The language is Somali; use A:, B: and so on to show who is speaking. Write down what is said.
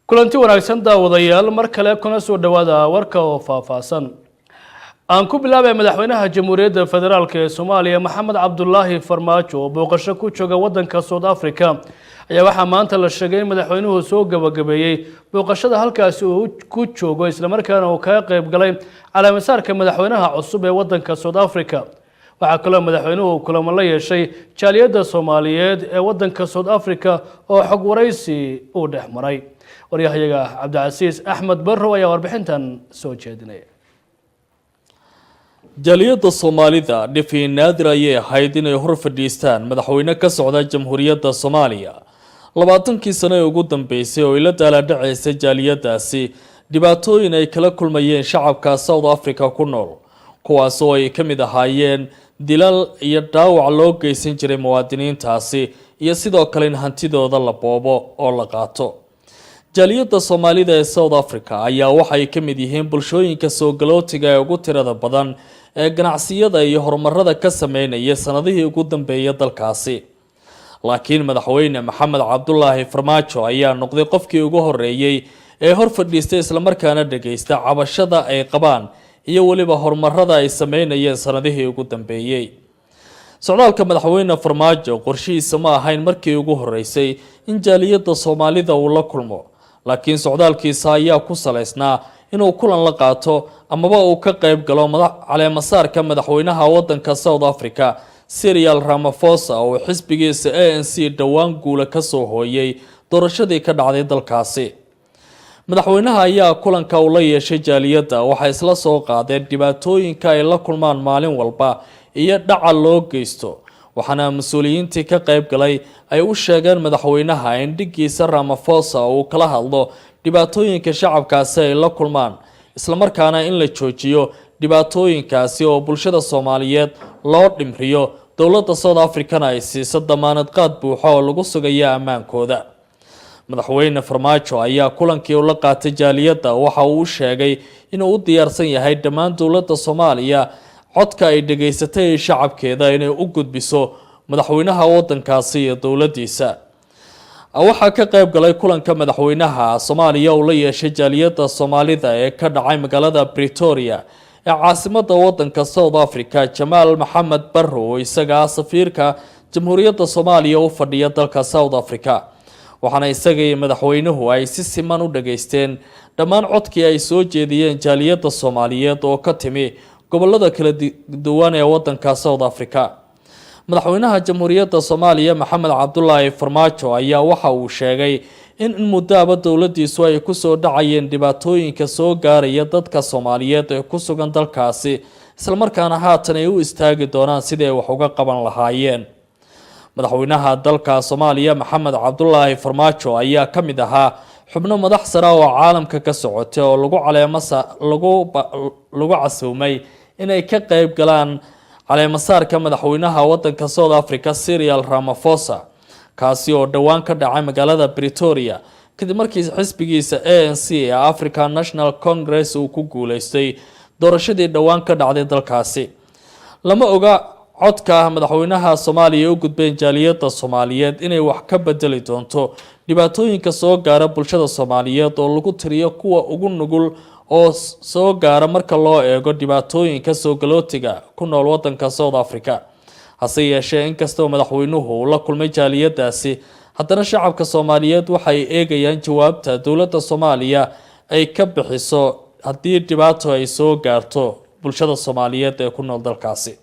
A: Kulanti wanaagsan, daawadayaal, mar kale kuna soo dhowaada warka oo faahfaahsan. Aan ku bilaabay madaxweynaha Jamhuuriyadda Federaalka ee Soomaaliya, Maxamed Cabdulaahi Farmaajo, oo booqasho ku jooga waddanka South Africa, ayaa waxaa maanta la sheegay in madaxweynuhu soo gabagabeeyey booqashada halkaasi uu ku joogo, islamarkaana uu kaga qeyb galay caleemasaarka madaxweynaha cusub ee waddanka South Africa. Waxaa kaloo madaxweynuhu kulamo la yeeshay jaaliyadda Soomaaliyeed ee waddanka South Africa oo xog waraysi uu dhex maray. Waryahayaga Cabdicasiis Axmed Barrow ayaa warbixintan soo jeedinaya.
B: Jaaliyadda Soomaalida dhifi naadir ayay ahayd inay hor fadhiistaan madaxweyne ka socda Jamhuuriyadda Soomaaliya 20kii sano ee ugu dambeysay, oo ay la daalaadhaceysay jaaliyadaasi dhibaatooyin ay kala kulmayeen shacabka South Africa ku nool, kuwaas oo ay ka mid ahaayeen dilal iyo dhaawac loo geysan jiray muwaadiniintaasi, iyo sidoo kale in hantidooda la boobo oo la qaato. Jaaliyadda Soomaalida ee South Africa ayaa waxay ka mid yihiin bulshooyinka soo galootiga ee ugu tirada badan ee ganacsiyada iyo horumarada ka sameynaya sanadihii ugu dambeeyay dalkaasi. Laakiin madaxweyne Maxamed Cabdulaahi Farmaajo ayaa noqday qofkii ugu horeeyey ee hor fadhiistay, islamarkaana dhageysta cabashada ay qabaan iyo weliba horumarada ay sameynayeen sanadihii ugu dambeeyey. Socdaalka madaxweyne Farmaajo qorshihiisa ma ahayn markii ugu horeysay in jaaliyadda Soomaalida uu la kulmo, laakiin socdaalkiisa ayaa ku salaysnaa inuu kulan la qaato amaba uu ka qayb galo caleemasaarka madaxweynaha wadanka South Africa, Cyril Ramaphosa, oo xisbigiisa ANC dhowaan guula kasoo hooyay doorashadii ka dhacday dalkaasi. Madaxweynaha ayaa kulanka uu la yeeshay jaaliyadda waxay isla soo qaadeen dhibaatooyinka ay la kulmaan maalin walba iyo dhaca loo geysto, waxaana mas-uuliyiintii ka qayb galay ay u sheegeen madaxweynaha in dhiggiisa Ramaphosa uu kala hadlo dhibaatooyinka shacabkaasi ay la kulmaan, islamarkaana in la joojiyo dhibaatooyinkaasi oo bulshada Soomaaliyeed loo dhimriyo, dowladda South Africana ay siiso damaanad qaad buuxa oo lagu sugayo ammaankooda. Madaxweyne Farmaajo ayaa kulankii ula qaatay jaaliyadda waxa uu u sheegay inuu u diyaarsan yahay dhammaan dowladda Soomaaliya codka ay dhageysatay ee shacabkeeda inay u gudbiso madaxweynaha wadankaasi iyo dowladdiisa. Waxaa ka qayb galay kulanka madaxweynaha Soomaaliya uu la yeeshay jaaliyadda Soomaalida ee ka dhacay magaalada Pretoria ee caasimada wadanka South Africa, Jamaal Maxamed Barro, oo isaga ah safiirka Jamhuuriyadda Soomaaliya u fadhiya dalka South Africa, waxaana isaga iyo madaxweynuhu ay si siman u dhageysteen dhammaan codkii ay soo jeediyeen jaaliyadda Soomaaliyeed oo ka timi gobolada kala duwan ee wadanka South Africa. Madaxweynaha Jamhuuriyadda Soomaaliya, Maxamed Cabdulaahi Farmaajo, ayaa waxa uu sheegay in muddaaba dowladdiisu ay kusoo dhacayeen dhibaatooyinka soo gaaraya dadka Soomaaliyeed ee ku sugan dalkaasi, islamarkaana haatan ay u istaagi doonaan sidii ay wax uga qaban lahaayeen. Madaxweynaha dalka Soomaaliya, Maxamed Cabdulaahi Farmaajo, ayaa ka mid ahaa xubno madax sare oo caalamka ka socotay oo lagu caleemasa lagu lagu casuumay inay ka qeyb galaan caleemasaarka madaxweynaha wadanka South Africa, Cyril Ramaphosa, kaasi oo dhowaan ka dhacay magaalada Pretoria, kadib markii xisbigiisa ANC ee African National Congress uu ku guuleystay doorashadii dhowaan ka dhacday dalkaasi. Lama oga codka madaxweynaha Soomaaliya u gudbeen jaaliyadda Soomaaliyeed inay wax ka bedeli doonto dhibaatooyinka soo gaara bulshada Soomaaliyeed, oo lagu tiriyo kuwa ugu nugul oo soo gaara marka loo eego dhibaatooyinka soo galootiga ku nool wadanka South Africa. Hase yeeshee, inkastoo madaxweynuhu uu la kulmay jaaliyadaasi, haddana shacabka Soomaaliyeed waxay eegayaan jawaabta dowladda Soomaaliya ay ka bixiso haddii dhibaato ay soo gaarto bulshada Soomaaliyeed ee ku nool dalkaasi.